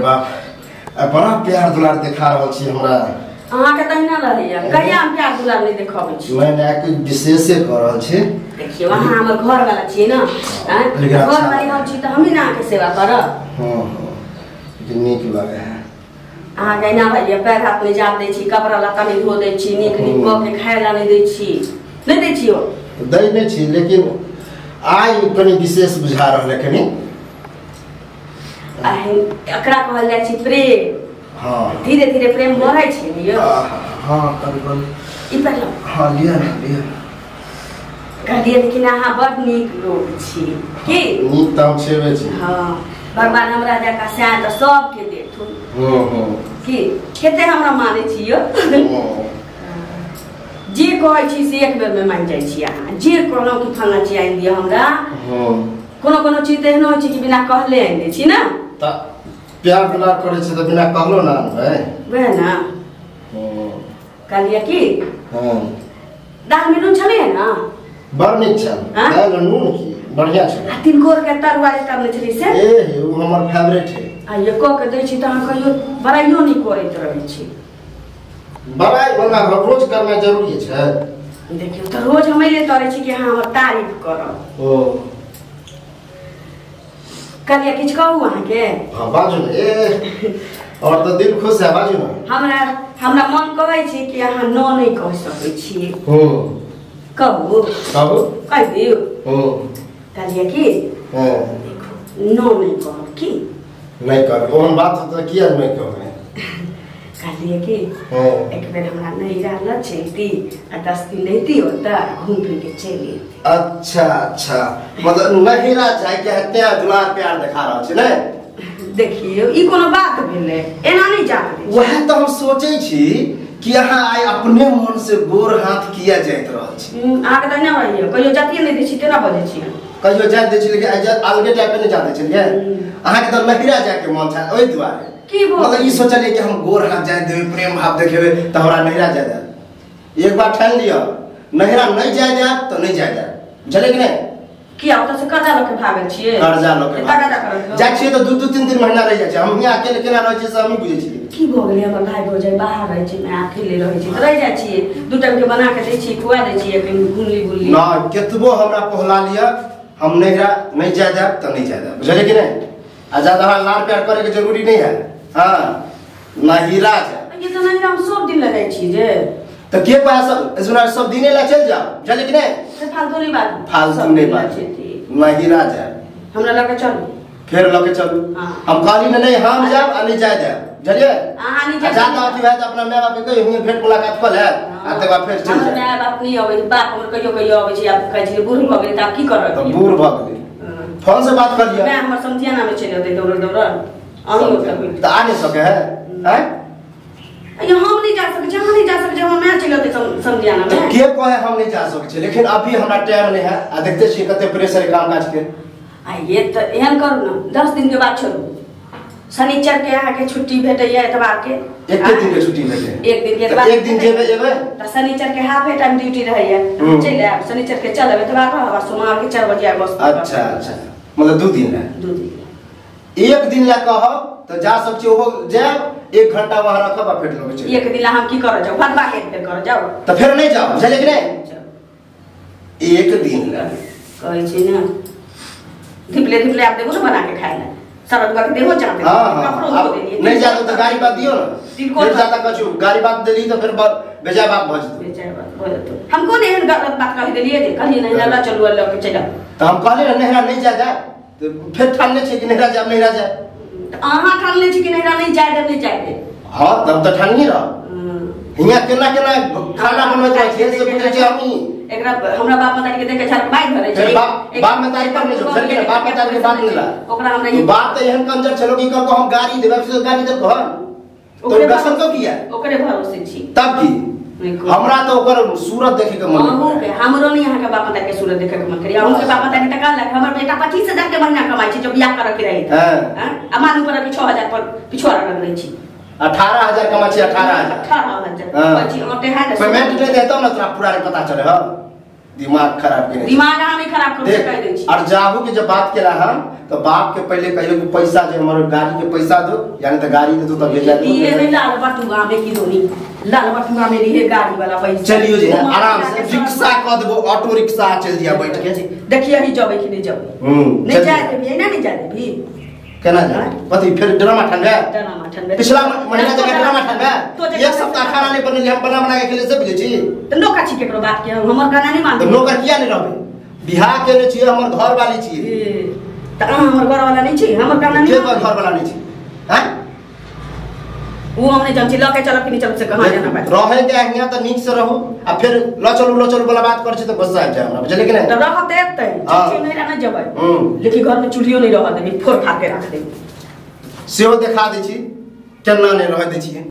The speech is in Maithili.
बाप बड़ा प्यार दुलार देखा रहल छी हमरा। अहाँ के तहिना रहैया, कहिया हम प्यार दुलार नहीं देखाबै छी? नहि नहि, कुछ विशेषे कर रहल छी। देखियौ अहाँ हमर घर वाला छी ना, घर वाली हम छी तऽ हमही ना अहाँके सेवा करब। हाँ हाँ, लेकिन नीक लगे है अहाँ के। एना भैया पैर हाथ नहीं जाप दै छी, कपड़ा लत्ता नहीं धो दै छी, नीक नीक कऽ के खाय ला नहीं दै छी, नहीं दै छी? दै नहि छी, लेकिन आइ कनि विशेष बुझा रहल है कनि। एकरा कहल जाइ छै प्रेम। हाँ, धीरे धीरे प्रेम बढ़ै छै ने यौ। हाँ कभी ई पहला। हाँ लिअ ने लिअ। कहलियै लेकिन अहाँ बड नीक लोग छी की? नीक तऽ हम छेबे छी। हाँ, भगवान हमरा जकाँ सएह तऽ सबके देथुन। की कते हमरा मानै छी यौ। जे कहै छी से एक बेर में मानि जाइ छी अहाँ। जे कहलहुँ कि फल्लाँ चीज आनि दिअ हमरा, कोनो कोनो चीज तऽ एहनो होइ छै कि बिना कहले आनि दै छी ने। तऽ प्यार दुलार करै छै तऽ बिना कहलो ना आनबै, वएह ना। कहलियै कि दाल में नून छलै ना? बड़ नीक छल दाल नून, की बढ़िया छल। आ तिलकोर के तरुआ जे तरने छलै से? ए हे, ओ हमर फेवरेट है। आ ये कऽ के दै छी तऽ अहाँ कहियो बड़ाइयो नहि करैत रहै छी। बड़ाइ ओना रोज करना जरूरी छै। देखियौ तऽ रोज हम एले तरै छी कि अहाँ हमर तारीफ करब। ओ कहलियै किछु कहू अहाँके? हाँ बाजू ने, ए और तऽ दिल खुश है, बाजू ने। हमरा हमरा मन कहै छी कि अहाँ न नहि कहि सकै छी। कहू कहू, कहि दियौ। कहलियै कि देखू न नहि कहब की? नहि कहब, ओहन बात तऽ किया नहि कहबै? कहलियै कि एक बेर हमरा नैहरा ल चलती आ 10 दिन रहती ओतऽ, घूम फिर के चलि अयती। अच्छा अच्छा, मतलब नैहरा जाइके है तें दुलार प्यार देखा रहल छी ने? देखियौ ई कोनो बात भेलै, एना नहि जाके। वएह तऽ हम सोचै छी कि अहाँ आइ अपने मन से गोर हाथ किया जाइत रहल छी। अहाँके तऽ एना होइए, कहियो जातिए नहि दै छी तेना बजै छी। कहियो जाइत दै छी लेकिन आइ अलगे टाइपके नहि जाइत छलियै। अहाँके तऽ नैहरा जाइके मन छै ओहि दुआरे। की मतलब ई सोचलियै कि हम गोर हाथ जाय देबै, प्रेम भाव देखेबै तऽ हमरा नैहरा जाय देब। एक बार ठानि लिअ, नैहरा नहि जाय देब तऽ नहि जाय देब, बुझलियै कि नहि? किया ओतऽ से कर्जा लऽ के भागल छियै? कर्जा लऽ के जाइ छियै तऽ 2-2, 3-3 महीना रहि जाइ छै। हम हियाँ अकेले केना रहै छियै से हमही बुझै छियै। की भऽ गेलै हमर भाय भौजाइ बाहर रहै छै, मैं अकेले रहै छी तऽ रहि जाइ छियै। 2 टाइम के बना के दै छियै, खुआ दै छियै, कनि गुनली गुनली। नहि, केतबो हमरा पोहला लिअ, हम नैहरा नहि जाय देब तऽ नहि जाय देब, बुझलियै कि नहि? आ ज्यादा हमरा लाड़ प्यार करे के जरूरी नहीं है। हाँ नैहरा जाय। ये तऽ नैहरा हम सब दिन लए जाइ छी जे। तऽ के पास सब सब दिने ला चलि जाओ, बुझलियै कि नहि? फालतू नहीं बात, फालतू नहीं बात, नैहरा जाय। हमरा लऽ के चलू, फेर लऽ के चलू। हम कहली ने नहीं हम जायब आ नहि जाय देब, बुझलियै? अहाँ नहीं जाय अथी भए तऽ अपना माय बाप के कहियो हुएं भेंट मुलाकात कऽ लेब आ तकर बाद फेर चलि जायब। माय बाप नहीं अबै, बाप हमर कहियो कहियो अबै छै। आब कहै छै बूढ़ भऽ गेलै तऽ आब की करब? तऽ बूढ़ भऽ गेलै, फोन से बात कर लिअ। मैं हमर समधियाना में चलि अतै दौड़ल दौड़ल, अहीं ओतऽ तऽ आ नहि सकै है? आँय ये हम नहीं जा सकै छी, अहाँ नहीं जा सकै छी, हमर माय चलि अतै समधियाना में। के कहे हम नहीं जा सकै छी, लेकिन अभी हमरा टाइम नहीं है आ देखते छियै कते प्रेशर है काम काज के। आ ये तऽ एहन करू ने, 10 दिन के बाद छोड़ू, शनिचर के अहाँके छुट्टी भेटैया, एतवार के एक दिन के छुट्टी भेटै, एक दिन के एतवार, एक दिन जेबै एबै तऽ शनिचर के हाफे टाइम ड्यूटी रहैया, चलि आयब शनिचर के, चलब एतवार रहब, सोमवार के 4 बजे आयब बस। अच्छा अच्छा, मतलब 2 दिन है? 2 दिन। एक दिन ला कहब तऽ जा सब छी, ओहो जायब 1 घंटा वहाँ रखब आ फेर लऽ चलि। एक दिन ला हम की करऽ जाउ? भदवा के फेर करऽ जाउ? तऽ फेर नहि जाउ, बुझलियै कि नहि? एक दिन ला कहै छी ने, धिपले धिपले आब देबो ने बना के खाय ला, सरदुआ के देहो जाते। हाँ, नहीं जाते तो गाड़ी बात दियो ना, फिर जाता कछु गाड़ी बात देली तो फिर बेजा बात भऽ जेतौ। बेजा बात भऽ जेतौ। हम कोन एहन गलत बात कहि देलियै जे कहलियै नैहरा लऽ चलू लऽ के चलि आउ? तऽ हम कहलियै ने नैहरा नहि जाय जाय, तऽ फेर ठानने छियै कि नैहरा जायब नैहरा जायब। तऽ अहाँ ठानने छी कि नैहरा नहीं जाय देब, नहीं जाय देब? हाँ तब तऽ ठानिए रह। हियाँ केना केना खाना बनबैत रहै छियै से बुझै छियै हमही। एकरा हमरा बाप मतारी के देख के झाड़ बाइक धरै छै। बाप बाप मतारी पर नहि जो, के बाप मतारी के बात नहि ला। ओकरा हमरा ई बाप तऽ एहन कंजर छलो कि कहलको हम गाड़ी देबै, से गाड़ी देब घर तो दर्शन तो किया? ओकरे भरोसे छी तब की हमरा तो ओकर सूरत देखे के मन अहूँ के हमरो नहीं अहाँ के बाप मतारी के सूरत देखे के मन करी। अहूँ के बाप मतारी त कहलक हमर बेटा 25,000 के महीना कमाइ छै, जो बियाह करऽ के रही हां, आ मानू पर अभी 6,000 पर पिछुआ रखल रहै छी। 18,000 कमा छी, 18,000 18,000 25 आटे है पेमेंट नहीं देता ना तोरा पूरा नहीं पता चले। हां दिमाग खराब केने दिमाग अहाँ नहीं खराब करू से कह दै छी। और जाहू के जब बात केला हम तो बाप के पहले कहियो कि पैसा जे हमर गाड़ी के पैसा दो यानी तो गाड़ी दे दो तब भेजा दो। ये नहीं लाल बटुआ में की दोनी लाल बटुआ में रहे गाड़ी वाला पैसा। चलियो जे आराम से रिक्शा क देबो ऑटो रिक्शा चल जिया बैठ के। देखिए ही जबे कि नहीं जबे नहीं जाए देबी ना नहीं जाए देबी केना जाए कथी फिर ड्रामा ठंडा ड्रामा ठंडा पिछला महीना जगह ड्रामा ठंडा एक सप्ताह खाना नहीं बनल हम बना बना के खेले से बुझै छी। त नोका छी केकरो बात के हमर गाना नहीं मानते त नोका किया नहीं रहबे बियाह केने छी हमर घर वाली छी त अहाँ हमर घर वाला नहीं छी हमर गाना नहीं के घर वाला नहीं छी हैं वो हमने जान छी लके चलब कि नहीं चलब से कहां जाना बा रहे के हिया त नीक से रहू आ फिर ल चलू वाला बात कर छी त गुस्सा आ जाय हमरा बुझले कि नहीं त रहते एतै छी नहीं रहना जबै लेकिन घर में चूल्हियो नहीं रह देबी फोड़ फाड़ के रख देबी सेहो देखा दै छी केना नहीं रह दै छी।